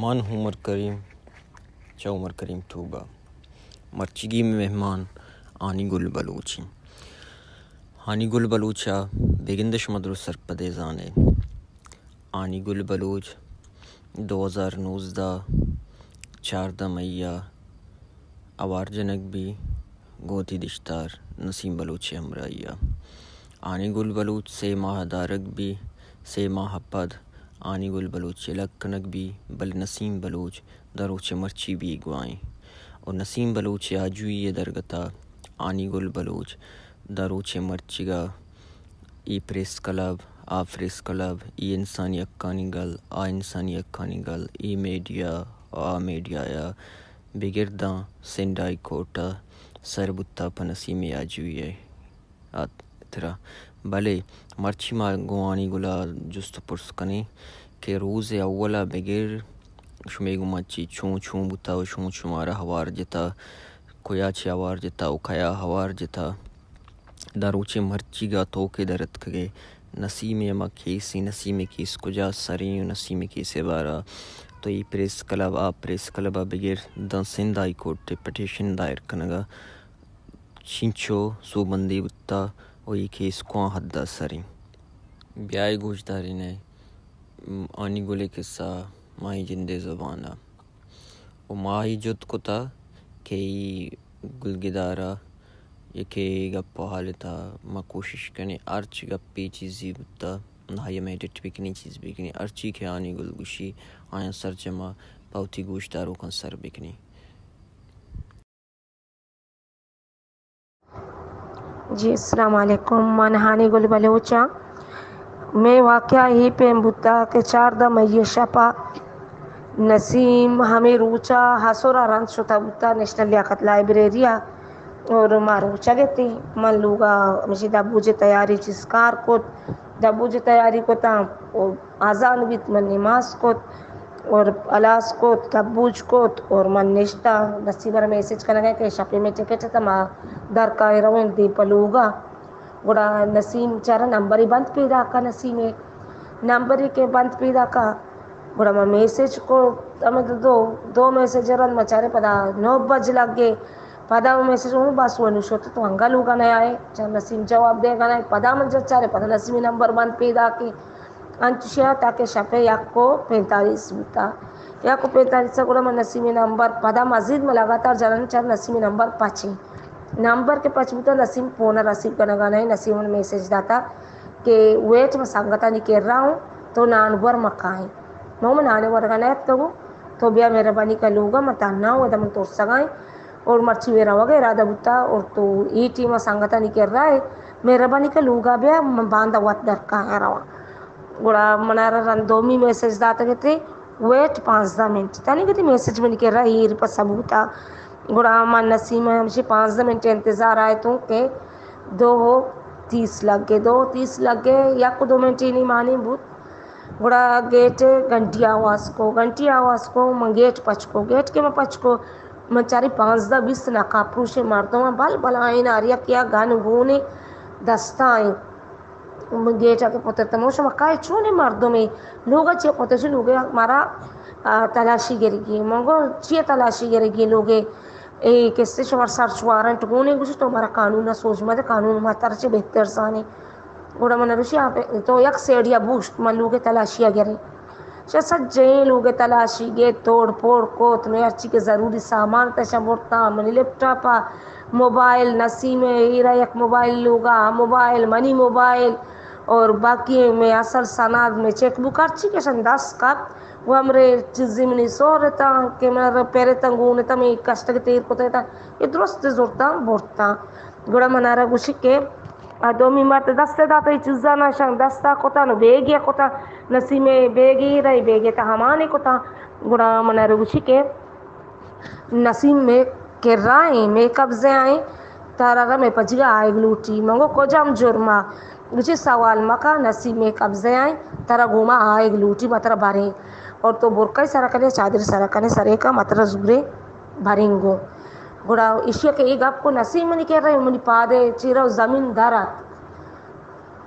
من عمر کریم، چہ عمر کریم ٹوبہ۔ مرچیگی مہمان ہانی گل بلوچ ایں۔ ہانی گل بلوچ ءَ بگندے شما درست سرپدے زانے۔ ہانی گل بلوچ دو ہزار نوزدہ چاردہ مئی ءَ ہوار جنگ بی گوں وتی دشتار نسیم بلوچ ءِ ہمراہی ءَ۔ ہانی گل بلوچ سے ماہ دارگ بی، سے ماہ پد ہانی گل بلوچ یلہ کنگ بی، بلے نسیم بلوچ داں روچ ءَ مرچی بیگواہ ایں۔ و نسیم بلوچ ءِ آجوئی ءِ درگت ءَ ہانی گل بلوچ داں روچ ءَ مرچیگ ءَ a press club, a press club, اے انسانی حقانی گل، آ انسانی حقانی گل، اے میڈیا، آ میڈیا ءَ بگر داں سندھ ہائی کورٹ ءَ سر بوتہ پہ نسیم ءِ آجوئی ءِ ہاترا۔ بلے مرچی ما گوں ہانی گل ءَ جست ءُ پرس کنیں کہ روز اول ءَ بگر شمے گوما چی چون چون بوتہ و چون شمارا ہوار جتہ، کجا چہ ہوار جتہ و کیا ہوار جتہ، داں روچ ءَ مرچیگ ءَ تو کہ در اتکگے، نسیم ءِ ہما کیس ایں، نسیم ءِ کیس کجا سر ایں و نسیم ءِ کیس ءِ بارہ ءَ تو a press club, a press club ءَ بگر داں سندھ ہائی کورٹ ءَ پٹیشن دائر کنگ ءَ چینچو سوبمندی بوتہ و اے کیس کواں حد ءَ سر ایں۔ بیائے گوشدارین ءَ ہانی گل ءِ کسہ ماہی جند ءِ زبان ءَ۔ و ماہی جھد کتہ کہ اے گلگدار ءَ یکے گپ ءُ حال ءِ تہا ما کوشش کنیں ہرچ گپے چیزے بوتہ، آئی ءَ ما ایڈٹ بکنیں، چیز بکنیں، ہرچی کہ ہانی گل گوشی، آیاں سرجم ءَ پہ وتی گوشداروکاں سر بکنیں۔ جی، السلام علیکم۔ من ہانی گل بلوچ آں۔ مئے واقعہ اے پیم بوتہ کہ چاردہ مئی ءِ شپ ءَ نسیم ہمے روچ ءَ ہسر ءَ رند شتہ بوتہ نیشنل لیاقت لائبریری ءَ، اور ما روچگ اتیں۔ من لوگ ءَ ہمیشی دبوج ءِ تیاری چیز کار کت، دبوج ءِ تیاری کتاں، اور اذان بیت، من نماز کت۔ اور ہلاس کت، دبوج کت، اور من نشتہ، نسیم ءَ را میسج کنگ ءَ کہ شپے مئے ٹکٹ ات، ما در کائیں رویں دیم پہ لوگ ءَ۔ گڑا نسیم چارا نمبرے بند پیداک ءَ، نسیم ءِ نمبرے کہ بند پیداک ءَ، گڑا من میسج کت، ہمے دو، دو میسج رند، من چارے پدا نو بج لگے، پدا من میسج کت، بس ونو شت، تو انگا لوگ ءَ نیائے، چہ نسیم جواب دیگ ءَ نہ، پدا من جت چارے، پدا نسیم ءِ نمبر بند پیداک ایں۔ انچش ءَ تاکہ شپ ءِ یک و پینتالیس بوتہ۔ یک و پینتالیس ءَ گڑا من نسیم ءِ نمبر، پدا مزید من لگاتار جنان چار، نسیم ءِ نمبر پچ ایں۔ نمبر کہ پچ بوتہ، نسیم فون ءَ رسیو کنگ ءَ نہ ایں، نسیم ءَ من میسج داتہ کہ ویٹ، من سنگتانی کرا اوں، تو نان ور مکائیں۔ من من نان ورگ ءَ نہ اتکگوں، تو بیا مہربانی کن لوگ ءَ، من تہنا اوں، ادا من ترسگ ءَ ایں۔ اور مرچی مئے روگ ءِ ارادہ بوتہ، اور تو اے ٹیم ءَ سنگتانی کرا ئے، مہربانی کن لوگ ءَ بیا، من باندا وت در کائیں رواں۔ گڑا منارا رند دومی میسج داتگ ات، ویٹ پانزدہ منٹ۔ تنیگہ وتی میسج منی کرا ایر پہ ثبوت ءَ۔ گڑا من نسیم ءَ ہمشی پانزدہ منٹ انتظار ءَ اتوں کہ دو و تیس لگے، دو و تیس لگے، یک و دو منٹ ءِ نی مانیں بوت۔ گڑا گیٹ ءِ گھنٹی آواز کو، گھنٹی آواز کو، من گیٹ پچ کو، گیٹ کہ من پچ کو، من چاری پانزدہ بیست نقاب پوشیں مردماں، بل بلائیں، ہر یکے ءَ گن گون ایں، دستاں ایں۔ من گیٹ ءَ کہ پترتم، من گوشت، شما کئے، چونیں مردمے؟ لوگ ءَ چیا پترچ؟ لوگ ءَ مارا، آ، تلاشی گرگی۔ من گو، چیا تلاشی گرگی لوگ ءَ؟ اے کسے شما سرچ وارنٹ گون ایں؟ گوشت، تو مارا قانون ءَ سوج مدے، قانون ما ترا چہ بہتر زانیں۔ گڑا من گوشی، آپ تو یک سیڈیا بوشت، من لوگ ءَ تلاشی ءَ گریں۔ چہ سجہیں لوگ ءَ تلاشی گیت، توڑ پوڑ کت، مئے ہرچی کہ ضروری سامان تشاں برتاں، منی لیپ ٹاپ ءَ، موبائل، نسیم ءِ ایرا یک موبائل لوگ ءَ، موبائل، منی موبائل، اور باقی مئے اصل سند، مئے چیک بک، ہرچی کہ اشاں دست کپت، و ہمرے چیزی منی سور اتاں کہ من پرتاں، گون اتاں، مئے کشتگ تیر کتگ اتاں، اے درست زرتاں برتاں۔ گڑا منارا گوشی کہ آ دومی مرد دست ءَ دات، اے چیزاں اشاں دست ءَ کتاں، نو بیگے ءَ کتاں، نسیم ءِ بیگے رہی، بیگے تہ ہمانے کتاں۔ گڑا منارا گوشی کہ نسیم مئے کرا ایں، مئے قبضہ ءَ ایں، ترا را مئے پجی ءَ آیگ لوٹی۔ من گو، کجام جرم ءَ؟ گوشی، سوال مکن، نسیم مئے قبضہ ءَ ایں، ترا گوما آیگ لوٹی، ما ترا بریں۔ اور تو برقعے سرا کنے، چادرے سرا کنے، سرے کا، ما ترا زوریں بریں گوں۔ گڑا ایشی ءَ کہ اے گپ کو، نسیم منی کرا، منی پاد ءِ چیرا زمین در ات۔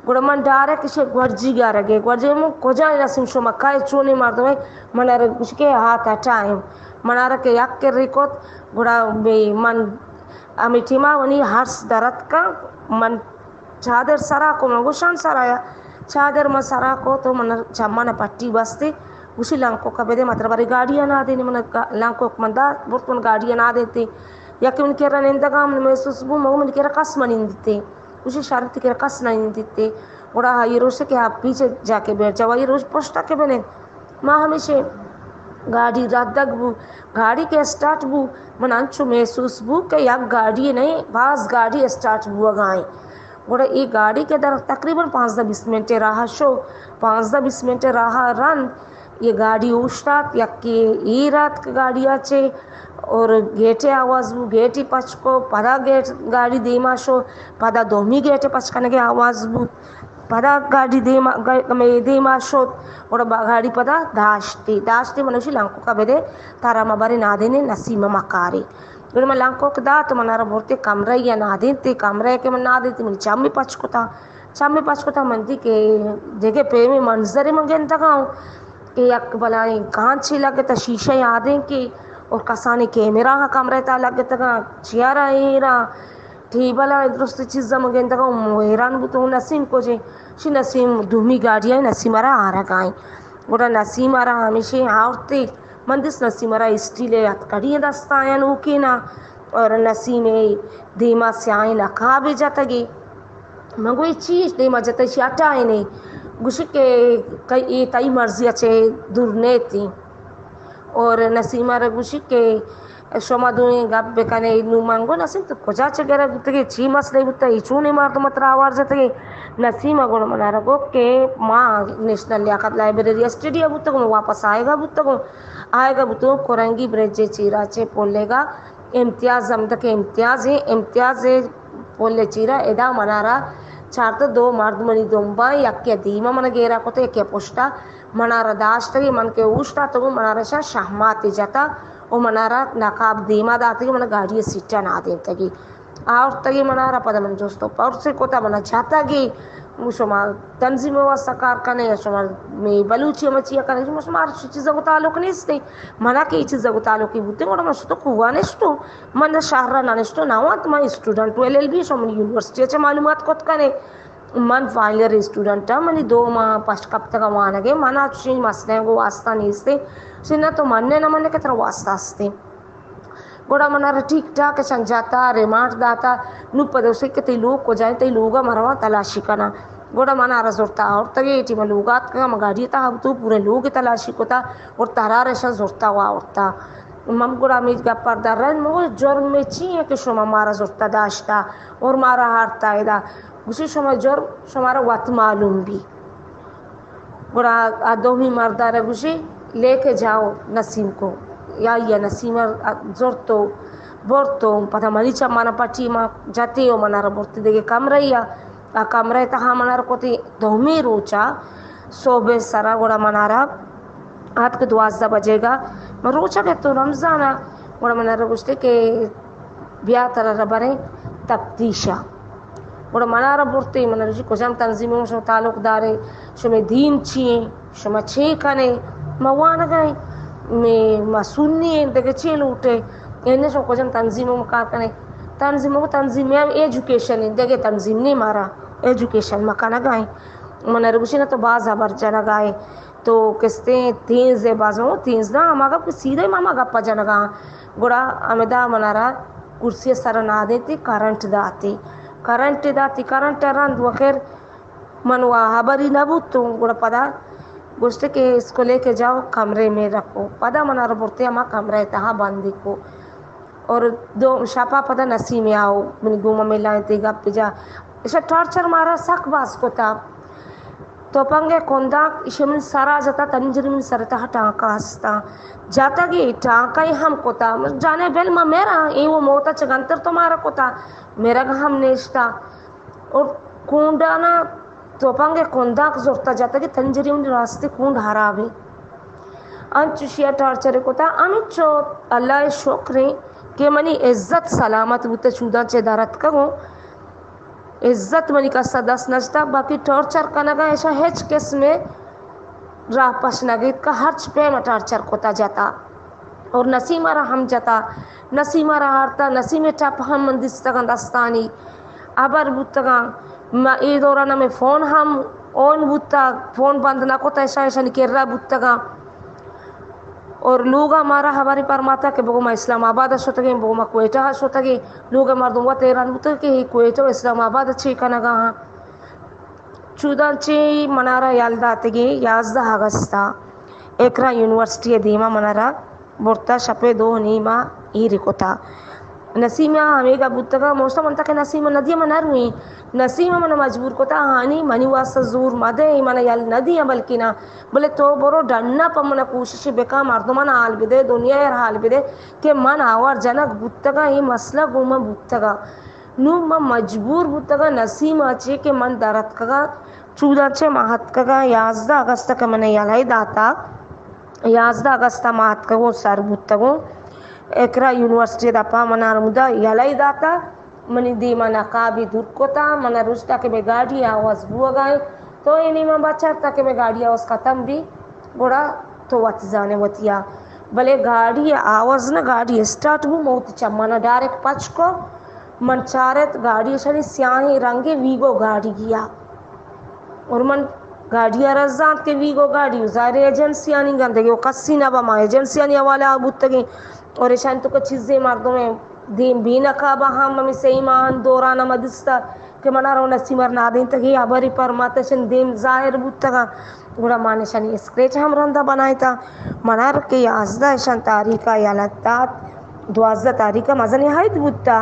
گڑا من ڈائریکٹ ایشی گورجیگ ءَ رگے، گورجیگ من کجا نسیم شما کئے چونیں مردمے؟ منارا گوشی کہ ہاتھ ہٹائیں۔ منارا کہ یک کرّی کت، گڑا بے من ہمے ٹیما منی ہرس در اتکاں، من چادر سرا کو، من گوشان سرا یا چادر من سرا کو تو من چمانا پٹی بستی، گوشی لنکوکا بدے، مطلب ارے گاڑی ءَ نادینی، من گا-، لنکوک من دا برت، من گاڑی ءَ نادینتی۔ یکے من کرا نندگا، من محسوس بو، مگو من کرا کس من نندیتے۔ گوشی شرط کہ کس نندیتے۔ گڑا آئی روش کہ آپ پیچھے جا کے بیٹھ جاؤ، آئی روش پشتا کہ بنے۔ ما ہمیشہ گاڑی ردگ بو، گاڑی کہ اسٹارٹ بو، من انچو محسوس بو کہ یک گاڑی نہیں، باز گاڑی اسٹارٹ بوگا ایں۔ گڑا اے گاڑی کہ در تقریباً پانزدہ بیست منٹ راہ شو، پانزدہ بیست منٹ راہ رند، یہ گاڑی اوشتات، یکے ایر آتک گاڑی ءَ چے، اور گیٹ ءِ آواز بو، گیٹ ءَ پچ کو، پدا گیٹ گاڑی دیما شو، پدا دومی گیٹ ءِ پچ کنگ ءِ آواز بو، پدا گاڑی دیما، گا-، ہمے دیما شت، گڑا با-، گاڑی پدا داشتی، داشتی من گوشی لنکوکا بدے، ترا ما برے نادینے نسیم ءَ مکاری۔ گڑا من لنکوک دات، منارا برتے کمرہ یا نادینتے، کمرہ کہ من نادینتے، من چمی پچ کتا۔ چمے پچ کتا، من دی کہ دگہ پیمیں منظرے من گندگا اوں کہ یک بلائیں کانچے لگتا، شیشہ یادیں کہ اور کسانیں کیمرہ ہاں کمرہ تا لگتگا، چیئر ایرا، ٹیبل ءَ درست چیزا من گندگا اوں، حیران بوتوں نسیم کجے؟ شی نسیم دومی گاڑی ءَ نسیم ءَ را آرگا ایں۔ گڑا نسیم ءَ را ہمیشہ آورتے، من دیست نسیم ءَ را اسٹیل ءِ ہتکڑی دستا ایں نوکینا، اور نسیم ءِ دیما سیاہیں نقابے جتگے۔ من گو اے چی دیما جتہ، ایشی ہٹائینے۔ گوشی کہ کئی اے تئی مرضی ءَ چہ دور نیتی۔ اور نسیم ءَ را گوشی کہ شما دوئیں گپ بکنے۔ نوں من گو نسیم تو کجا چہ گرگ بوتگے، چی مسئلہ بوتہ، اے چونیں مردم ترا آوار جتگے؟ نسیم ءَ گڑا منارا گو کہ ما نیشنل لیاقت لائبریری اسٹڈی ءَ بوتگوں، واپس آئیگا بوتگوں، آئیگا بوتگوں کرنگی برج ءِ چیرا چہ پلیگا امتیاز ہمدا کہ امتیاز ایں، امتیاز ءِ پل ءِ چیرا ادا منارا چارت دو مرد منی دمبا، یکے دیما من گیرا کت، یکے پشتا منارا داشتگی، من کہ اوشتاتگوں منارا شا شہماتے جتا و منارا نقاب دیما داتگی، من گاڑی سیٹا نادینتگی۔ آورتگی منارا، پدا من جست و پرس کتا، منا جتگی، گو شما تنظیم واسطہ کار کنے یا شما می بلوچی مچی کنے، شما، شما ہر چیزا گو تعلق نیستی۔ منا کہ اے چیزا گو تعلقی بوتیں، گڑا من شتو کوہا نشتو، من شہرا نہ نشتو، نہ وانت، من اسٹوڈنٹ، ایل ایل بی شو، من یونیورسٹی چہ معلومات کت کنے، من فائنل ایئر اسٹوڈنٹ ہاں، منی دو ماہ پشت کپتگا وانگے، منا چشیں مسئلہ گو واسطہ نیستے، چہ نہ تو من نہ من کہ ترا واسطہ ہستے۔ گڑا منارا ٹھیک ٹھاک اشان جاتا، ریمانڈ داتا، نو پدا گوشتے کہ تئی لوگ کجائیں، تئی لوگا مرواں تلاشی کناں۔ گڑا منارا زرتا آورتگے، اے ٹیما لوگا اتکگا، من گاڑی تہا بوتو، پورے لوگ تلاشی کتا، اور ترارا اشان زرتا و آورتا۔ من گڑا ہمے گپا در رند، من گو جرم چی ایں کہ شما مارا زرتا داشتا اور مارا ہارتا ادا؟ گوشی شما جرم شمارا وت معلوم بی۔ گڑا آ دومی مردارا گوشی، لے کے جاؤ نسیم کو۔ یا یا نسیم زرتو، برتو، پدا منی چمانا پٹی ما جتے و منارا برتی دگہ کمرہ یا، آ کمرہ تہا منارا کتی۔ دومی روچا صبح سرا گڑا منارا آتک دوازدہ بجے گا، من روچا کہ تو رمضانا، گڑا منارا گوشتے کہ بیا ترا بریں تفتیشا۔ گڑا منارا برتے، من گوشی کجام تنظیم شما تعلق دارے، شمے دین چی ایں، شما چے کنے؟ ما وانگا ایں، مے، ما سنی ایں، دگہ چے لوٹے؟ اینے شما کجام تنظیم ما کار کنے؟ تنظیم، تنظیم ہم ایجوکیشن ایں، دگہ تنظیم نی مارا، ایجوکیشن ما کنگا ایں۔ من گوشی نہ تو باز ہبر جنگا اے۔ تو کستیں تیز ء بازوں، تیز نہ، ہما گپ کہ سیدھے ما ہما گپ ء جنگا آں۔ گڑا ہمدا منارا کرسی ء سر ء نادینتی، کرنٹ داتی، کرنٹ داتی، کرنٹ ء رند وخیر من وا ہبری نہ بوتوں۔ گڑا پدا گوشتے کہ اس کو لے کے جاؤ، کمرے میں رکھو۔ پدا منارا برتے ہما کمرہ ء تہا بندی کو۔ اور دو شپا پدا نسیم آؤ، منی گوما ملائیں تے گپ جا۔ ایشا ٹارچر مارا سک باز کتا۔ توپنگ ء کنداک ایشی من سرا جتا، تنجری من سر تہا ٹانکا ہستا۔ جاتگی ٹانکا ای ہم کتا۔ جانے بل ما میرا، ای وہ موتا چگنتر تو مارا کتا۔ میرا ہم نیشتا۔ اور کونڈانا توپنگ ء کنداک زرتا جاتگی تنجری من راستی کونڈ ہرابی۔ انچوشی ء ٹارچر کتا۔ ہمینچو اللہ ء شکر ایں کہ منی عزت سلامت بوتا، چوداں چہ در اتکگوں۔ عزت منی کسا دست نجتا، باقی ٹارچر کنگا ایشا ہچ قسمے راہ پش نگیت کہ ہرچ پیم ٹارچر کتا جتا اور نسیمہ را ہم جتا، نسیمہ را ہارتا، نسیمے ٹپ ہم من دیستگاں دستانی، ہبر بوتگاں۔ ما اے دوران ہمیں فون ہم آن بوتا، فون بند نہ کتا، ایشاں ایشانی کرا بوتگاں۔ اور لوگا مارا ہبری پرماتا کہ بگو ما اسلام آباد شتگیں، بگو ما کوئٹہ شتگیں۔ لوگ مردم وت حیران بوتگ کہ اے کوئٹہ و اسلام آباد چے کنگا ہاں۔ چوداں چہ منارا یل داتگیں یازدہ اگستا اقرا یونیورسٹی دیما منارا برتا، شپے دو نیما ایری کتا۔ نسیمہ ہمیگا بوتگا، موستا من تک نسیمہ ندیا من نرویں۔ نسیمہ من مجبور کتا، ہانی منی واسطہ زور مدے، من یل ندیا بلکنا۔ بلے تو برو ڈنا پہ من کوشش بکا، مردمان حال بدے، دنیا ار حال بدے کہ من آوار جنک بوتگا، اے مسئلہ گو من بوتگا۔ نوں من مجبور بوتگاں نسیم ءَ چہ کہ من در اتکگاں، چوداں چہ من اتکگاں، یازدہ اگست ءَ کہ من یلہ داتا، یازدہ اگست ءَ من اتکگوں سر بوتگوں، اقرا یونیورسٹی ءِ دپا من ہمودا یلہ داتا، منی دیم ءَ نقابی دور کتا، من رشتا کہ مئے گاڑی آواز بوگا انت، تو اے نیما بچارتا کہ مئے گاڑی آواز ختم بی، گڑا تو وت زانے وتیا۔ بلے گاڑی آواز نہ، گاڑی اسٹارٹ بو، من وتی چمانا ڈائریکٹ پچ کو، من چارت گاڑی شنی سیاہیں رنگے ویگو گاڑی گیا۔ اور من گاڑی ءَ را زانت کہ ویگو گاڑی ظاہر ایجنسیانی گندگی و کسی نہ با، ما ایجنسیانی حوالہ ءَ بوتگیں۔ اور ایشان تو کہ چیزے مردم دیم بی نقاب ہم ہمیں سہی ماہان دوران ہم دیستا کہ منا رو نسیم ار نادینتگی ہبری پرماتشن دیم ظاہر بوتگا۔ گڑا من ایشانی اسکریچ ہم رندا بنائیتا۔ منار کہ یازدہ ایشان تاریخ ءَ یلہ دات، دوازدہ تاریخ ءَ مزنیں عید بوتا۔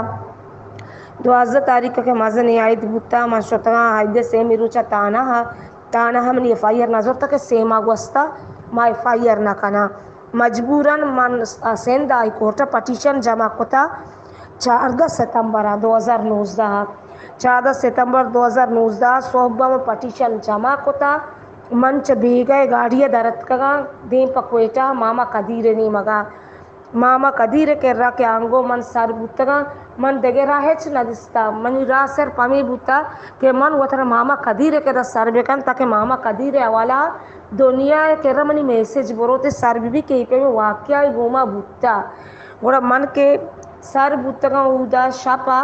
دوازدہ تاریخ ءَ کہ مزنیں عید بوتا، من شتگاں عید ءِ سیمی روچا تانا ءَ، تانا ءَ منی ایف آئی آر نہ زرتا کہ سیما گوستا ما ایف آئی آر نہ کناں۔ مجبوراً من سندھ ہائی کورٹ ءَ پٹیشن جمع کتا چاردہ ستمبر ءَ دو ہزار نوزدہ ءَ۔ چاردہ ستمبر دو ہزار نوزدہ ءَ صبح ءَ من پٹیشن جمع کتا۔ من چہ بیگہ ءَ گاڑی ءَ در اتکگاں دیم پہ کوئٹہ ماما قدیر ءِ نیمگا۔ ماما قدیر ءِ کرا کہ آنگو من سر بوتگاں، من دگہ راہ ہچ نہ دیستا۔ منی راہ صرف ہمے بوتا کہ من وترا ماما قدیر ءِ کرا سر بکن، تاکہ ماما قدیر ءِ حوالہ دنیا ءِ کرا منی میسج بروت، سر بہ بی کہ اے پیمیں واقعہ گوما بوتا۔ گڑا من کہ سر بوتگاں اودا شپا،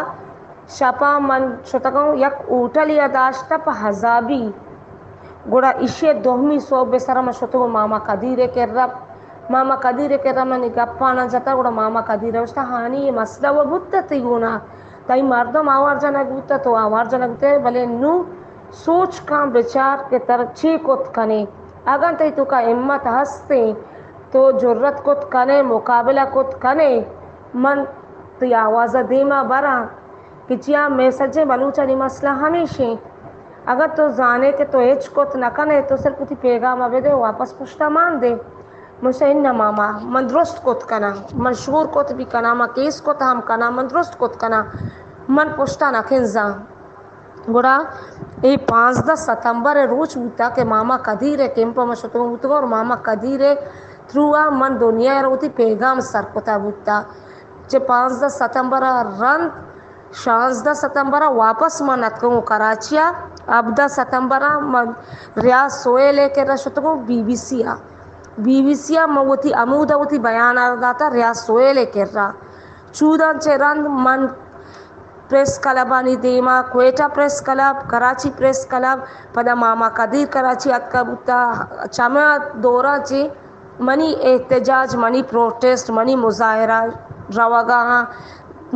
شپا من شتگاں یک ہوٹلے ءَ داشتہ پہ ہزابی۔ گڑا ایشی ءِ دومی صبح ءِ سرا من شتگاں ماما قدیر ءِ کرا۔ ماما قدیر ءِ کرا منی گپانا جتا، گڑا ماما قدیر ءَ گوشتا، ہانی اے مسئلہ و بوتا تئی گونا، تئی مردم آوار جنگ بوتا، تو آوار جنگ بوتے، بلے نوں سوچ کن بچار کہ ترا چے کت کنے۔ اگاں تئی توکا ہمت ہستیں، تو جرات کت کنے، مقابلہ کت کنے، من تئی آواز ءَ دیما براں۔ کہ چیا مئے سجیں بلوچانی مسئلہ ہمیش انت۔ اگاں تو زانے کہ تو ہچ کت نہ کنے، تو صرف وتی پیغام ءَ بدے، واپس پشتا مان دے۔ من گوشت، اناں ماما، من درست کت کناں، من شور کت بی کناں، من کیس کت ہم کناں، من درست کت کناں، من پشتا نہ کنزاں۔ گڑا اے پانزدہ ستمبر ءِ روچ بوتا کہ ماما قدیر ءِ کیمپ ءَ من شتگ بوتگاں اور ماما قدیر ءِ تھرو ءَ من دنیا ءَ را وتی پیغام سر کتا بوتا۔ چہ پانزدہ ستمبر ءَ رند شانزدہ ستمبر ءَ واپس من اتکگوں کراچی ءَ۔ ہبدہ ستمبر ءَ من ریاض سہیل ءِ کرا شتگوں بی بی سی ءَ۔ بی بی سی ءَ من وتی ہمودا وتی بیان ءَ داتا ریاض سہیل ءِ کرا۔ چوداں چہ رند من پریس کلبانی دیما، Quetta press club, Karachi press club, پدا ماما قدیر کراچی اتکا بوتا۔ چمے دوراں چہ منی احتجاج، منی پروٹیسٹ، منی مظاہرہ روگا آں۔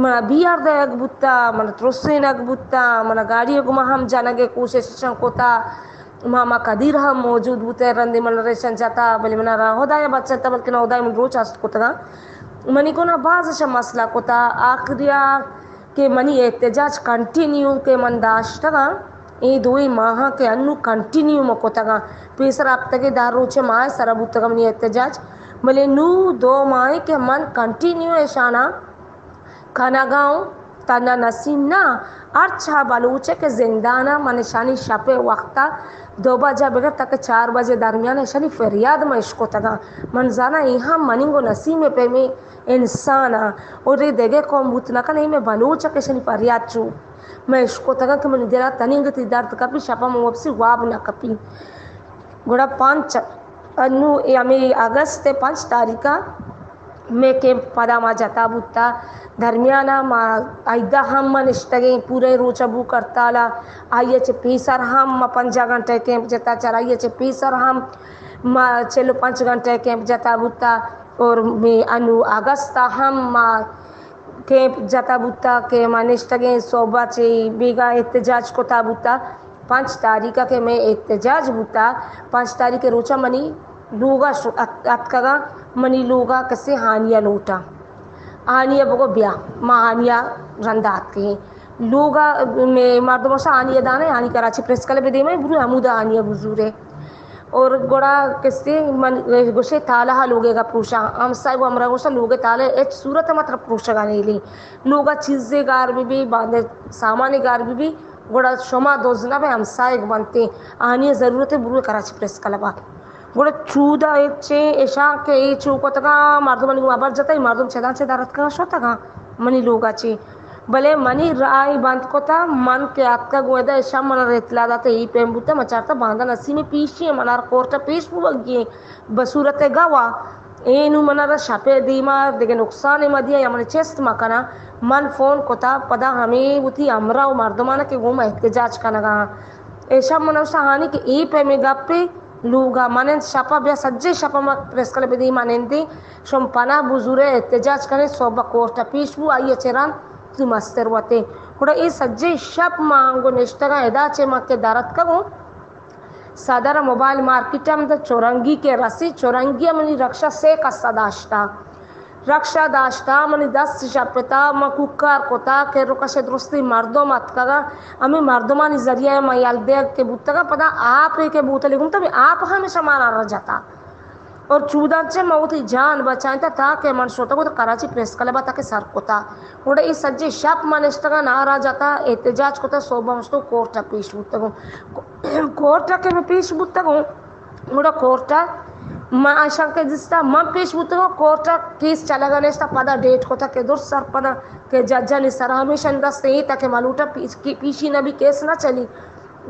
منا بیار دئیگ بوتا، منا ترسینگ بوتا، منا گاڑی گما ہم جنگ ءِ کوشش اشاں کتا۔ ماما قدیر ہم موجود بوتے، رندی من ریشن جتا، بلے منا را ہدایا بچتا، بلکہ نہ ہدایا من روچ است کتگا۔ منی گنا باز اشاں مسئلہ کتا، آخریا کہ منی احتجاج کنٹینیو کہ من داشتگاں، اے دوئیں ماہاں کہ انو کنٹینیو من کتگاں، پیسر ہفتگے دہ روچے ماہ سرا بوتگاں منی احتجاج، بلے نو دو ماہ کہ من کنٹینیو اشانا کنگا اوں۔ تنا نسیم نا، ہرچ آ بلوچ کہ زندان ءَ، من اشانی شپ ءِ وقت ءَ دو بجہ بگر تاکہ چار بجہ درمیان ءَ اشانی فریاد من اشکتگاں۔ من زاناں اے ہم منی گوں نسیم ءِ پیمیں انسان ءَ، اور اے دگہ قوم بوت نہ کن، اے مئے بلوچ ءَ کہ اشانی فریاد چو من اشکتگاں کہ منی دل ءَ تنیگتی درد کپی، شپ ءَ من وپسی واب نہ کپی۔ گڑا پنچ، انو اے ہمے اگست ءِ پنچ تاریخ ءَ مئے کیمپ پدا ما جتا بوتا۔ درمیان ءَ ما ایدا ہم ما نشتگیں، پورے روچ ءَ بوک ہڑتال ءَ۔ آئی ءَ چہ پیسر ہم ما پنجاہ گھنٹہ کیمپ جتا، چرائی ءَ چہ پیسر ہم ما چل و پنچ گھنٹہ کیمپ جتا بوتا۔ اور مئے انو اگست ءَ ہم ما کیمپ جتا بوتا کہ ما نشتگیں، صوبہ چہ بیگاہ احتجاج کتا بوتا۔ پنچ تاریخ ءَ کہ مئے احتجاج بوتا، پنچ تاریخ ءِ روچا منی لوگا شو-، ات-، اتکگاں، منی لوگا کسے ہانیا لوٹاں۔ ہانیا بگو بیا، ما ہانیا رندا اتکگیں۔ لوگا مئے مردم شا ہانیا دانے، ہانی کراچی پریس کلب دیما، برو ہمودا ہانیا بزورے۔ اور گڑا کسے من گوشے تالہ لوگے گا پروشاں، ہمسائے گو ہمراہ گوشا لوگے تالہ ہچ صورت مطلب پروشگا نیلی۔ لوگا چیزے گار بی بی، باندے سامانے گار بی بی، گڑا شما دز نہ بئے، ہمسائگ بنتے، آنی ضرورت ہے، بروے کراچی پریس کلب ءَ۔ گڑا چودا اچیں اشاں کہ اے چو کتگاں، مردمانی گوں ہبر جتگ، مردم چداں چہ در اتکگاں شتگاں منی لوگا چے۔ بلے منی راہ بند کتا، من کہ اتکا گوں ادا اشاں من اطلاع داتا، اے پیم بوتا، من چارتا باندا نسیم پیشی ہے، منار کورٹ پیش بوگی ہے، بصورت گواہ۔ اے نوں من را شپ ءِ دیما دگہ نقصانے مہ دیا یا من چست مہ کنا۔ من فون کتا پدا ہمے وتی ہمراہ و مردمانا کہ گوں ما احتجاج کنگا آں۔ ایشاں من اوشتاہانی کہ اے پیمیں گپے لوگا من انت، شپا بیا سجے شپا ما پریس کلب ءِ دیما نندیں، شم پناہ بزورے احتجاج کنیں، صوبہ کورٹ ءَ پیش بو، آئی ءَ چہ رند تو مستر وتے۔ گڑا اے سجے شپ ما انگو نشتگاں، ادا چہ ما کہ درتکگوں۔ صدر موبائل مارکیٹ ہم دہ چورنگی کہ رسی، چورنگی منی رکشہ سے کسا داشتا۔ رکشہ داشتا، منی دست شپتا، من کوکار کتا کہ رکش درستی مردم اتکگا، ہمیں مردمانی ذریعہ من یل دیگ کہ بوتگا، پدا آپ کہ بوتلی گمتا، آپ ہمیشہ مارا رجتا۔ اور چوداں چہ من وتی جان بچائینتا تاکہ من شتگ وت کراچی پریس کلب ءَ تاکہ سر کتا۔ گڑا اے سجے شپ من نشتگاں، نعرہ جتا، احتجاج کتا، صوبہ مشتو کورٹ ءَ پیش بوتگوں۔ کورٹ ءَ کہ من پیش بوتگوں، گڑا کورٹ ءَ من اشاں کہ دیستا من پیش بوتگوں، کورٹ ءَ کیس چلگا نشتا، پدا ڈیٹ کتا کہ درست سر پدا کہ ججانی سر ہمیشن دست ایں تاکہ ملوٹا پیش-، پیشی نبی، کیس نہ چلی۔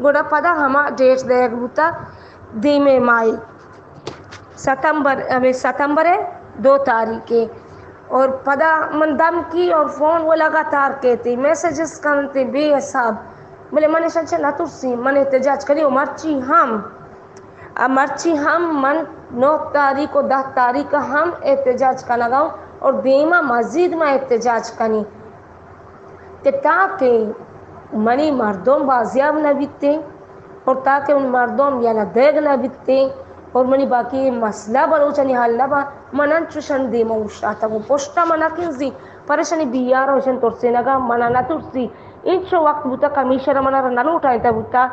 گڑا پدا ہما ڈیٹ دیگ بوتا دیمے ماہی۔ ستمبر، ہمیں ستمبر ہے، دو تاریخ ہے۔ اور پدا من دمکی اور فون وہ لگاتار کہتے، میسجز کنتے بے حساب۔ بلے من اشان چہ نہ ترسی، من احتجاج کری و مرچی ہم، آ مرچی ہم من نو تاریخ و دہ تاریخ ہم احتجاج کنگا ہوں اور دیما مزید من احتجاج کنی۔ کہ تاکہ منی مردم بازیاب نہ بیتیں اور تاکہ منی مردم یلہ دیگ نہ بیتیں اور منی باقی مسئلہ بلوچانی حل نہ با، من انچوشن دیما اوشتاتگوں، پشتا من نہ کنزی، پریشانی بیار اوشن ترسینگا من نہ ترسی۔ انچو وقت بوتا کمیشن من را نہ لوٹائینتا بوتا،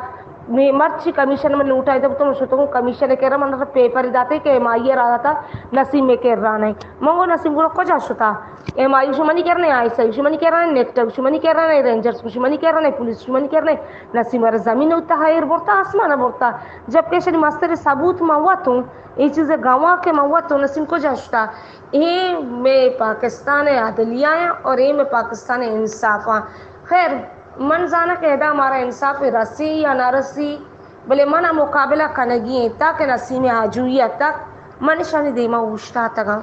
مے-، مرچی کمیشن من لوٹائینتا بوتا، من شتگوں کمیشن کرا، من را پیپر داتے کہ ایم آئی اے را داتا نسیم کرا نہیں۔ من گو نسیم گڑا کجا شتا؟ ایم آئی شمنی کرنے، آئی ایس آئی شمنی کرنے، نیکٹا شمنی کرنے، رینجرز شمنی کرنے، پولیس شمنی کرنے۔ نسیم ءَ را زمین ءِ تہا ایر برتا، آسمان ءَ برتا۔ جبکہ اشانی مستر ثبوت من وتوں، اے چیز گواہ کہ من وتوں، نسیم کجا شتا؟ اے مئے پاکستان ءِ عدلیہ ایں اور اے مئے پاکستان ءِ انصاف ایں۔ خیر، من زاناں کہ ادا مارا انصاف رسی یا نہ رسی، بلے من ءَ مقابلہ کنگی ایں تاکہ نسیم آجوئی ءَ تک من اشانی دیما اوشتاتگاں۔